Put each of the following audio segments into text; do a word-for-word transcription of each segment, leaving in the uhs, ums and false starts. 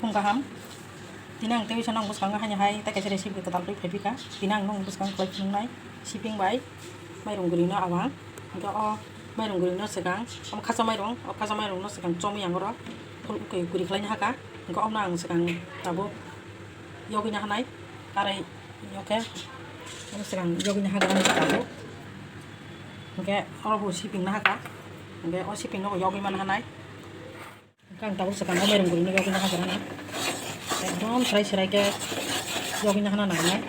Phung kaham. Tini ang tei uisa nong bwskango haini hai tei kaisa recipe kwtal twi phaiphikha. Tini ang nong bwskango khlai phunuknai siping bai mairung gurino awang. Hwnkhe o mairung gurino swkang, omo khacha mairung, o khacha mairungno swkang chomwi ang oro phul-, guri khlaina hakha. Hwnkhe omono ang swkang tabuk yogwina hanai, karai yokhe omo swkang yogwina hakha tabuk. Hwnkhe oro bo sipingna hakha, hwnkhe o sipingno bo yogwi manna hanai. Hwnkhe ang tabuk swkang o mairung gurino yogwina hagrana. Ekdom srai srai khe yogwina hana nangnai.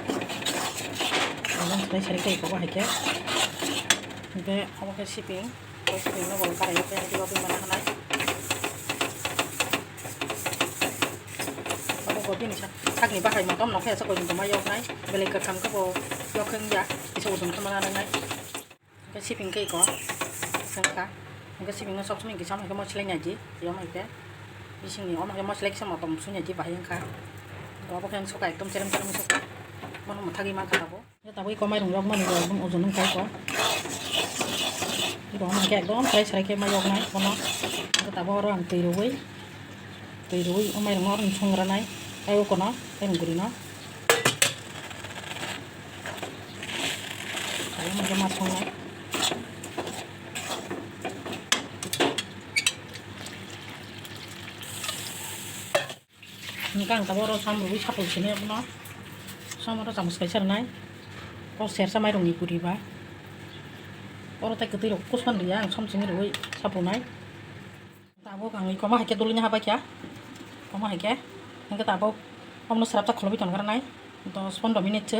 Ekdom srai srai khe eko hai khe. Hwnkhe obo khe siping. O sipingno bo karai o khe yogwi mana hanai. Obo bo bini sak-, sakni bahai motom no khe aswk koi tongma yoknai. Belai kwkham khe bo yok wngya. Kisa udon khe mana nangnai. Hwnkhe siping khe iko, wngkha. Hwnkhe sipingno sob somoi kisa omo hai khe moslai nai di, tei omo hai khe bisingni omo hai khe moslai kisa motom sui nai di bahai wngkha. Hwnkhe obo khe wng sokha ekdom cherem cherem wng sokha. Bono mwthagwi mankha tabuk. Hwnkhe tabuk iko mairung rok mani rok ekdom ojon wngkha iko. Iko omo hai khe ekdom srai srai khe ma yoknai bono. Hwnkhe tabuk oro ang twi rwui. Twi rwui o mairungno oro songranai, tei o kono mairung gurino. Tei omo khe ma songnai. Hwnkhe ang tabuk oro som rwui sapul sini abono. Som oro chamus kaisa rwnai. O sersa mairungni guriba. Oro tei kwtwi rok kusman rwya ang som sini rwui sapulnai. Tabuk ang iko ma hai khe dulina habai kha. Iko ma hai khe. Hwnkhe tabuk omono swrapsa khulobwi tongkha nai. Dos pondro minute se.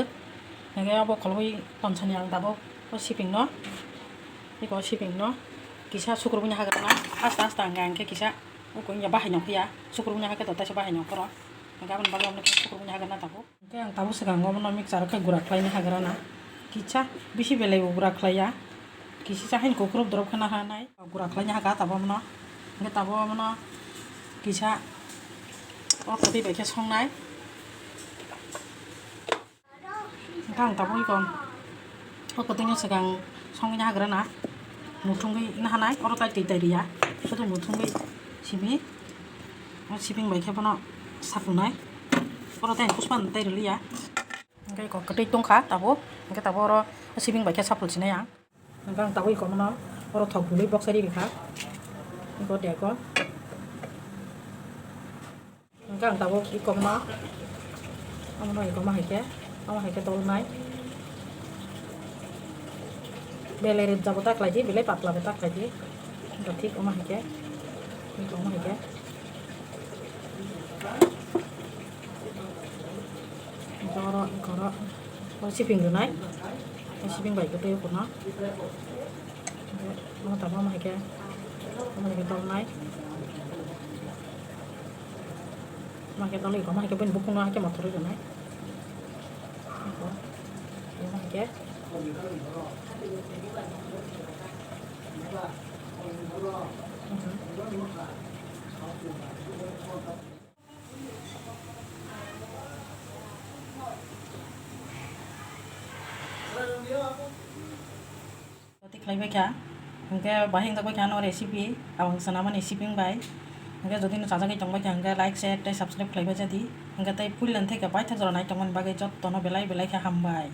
Hwnkhe obo khulobwi tonsani ang tabuk o sipingno. Iko sipingno kisa sukrubwini hagrana. Asta asta hwnkhe ang khe kisa uko wngya bahai nokya. Sukrubwini hakhe to taisa bahai nokro. Hwnkhe aboni bagwi omono kisa sukrubwini hagrana tabuk. Hwnkhe ang tabuk swkang omono mixer o khe gura khlaina hagrana. Kisa bisi belai bo gura khlaiya. Kisisa haino kukruk dorop kheno hanai. Gura khlaina hakha tabuk omono. Hwnkhe tabuk omono kisa o kwtwi bai khe songnai. Hwnkhe ang tabuk iko o kwtwino swkang songwini hagrana. Muthungwi nahanai oro tai twi tai riya. Sudu muthungwi simi. O siping bai khe bono sapunai. Oro tai kusman tai rwliya. Hwnkhe iko kwtwi tongkha tabuk, hwnkhe tabuk oro sibing bai khe sapul sinai ang. Hwnkhe ang tabuk iko mano oro thok bwlwi boksa ri rikha. Iko de iko. Hwnkhe ang tabuk iko mano, omono iko ma hai khe, omo hai khe tolnai. Belai rwjak bo ta khlai di, belai patla bo ta khlai di. Hwnkhe thik omo hai khe, iko omo hai khe. Oro, oro, o siping rwnai, o siping bai khe tei kono, omo tamo omo hai khe, omo hai khe tolnai, omo hai khe tolwi, omo hai khe bini bukungno hai khe mothorwi rwnai, omo hai khe. Tei khlaibai kha, hwnkhe bahai wngjakbai kha ano recipe, abang swnamani siping bai. Hwnkhe jodi no chajagwi tongbai kha, hwnkhe like, share tei subscribe khlaibai jadi. Hwnkhe tei puilani theke paithak jora naitongmani bagwi jottono belai belai khe hambai.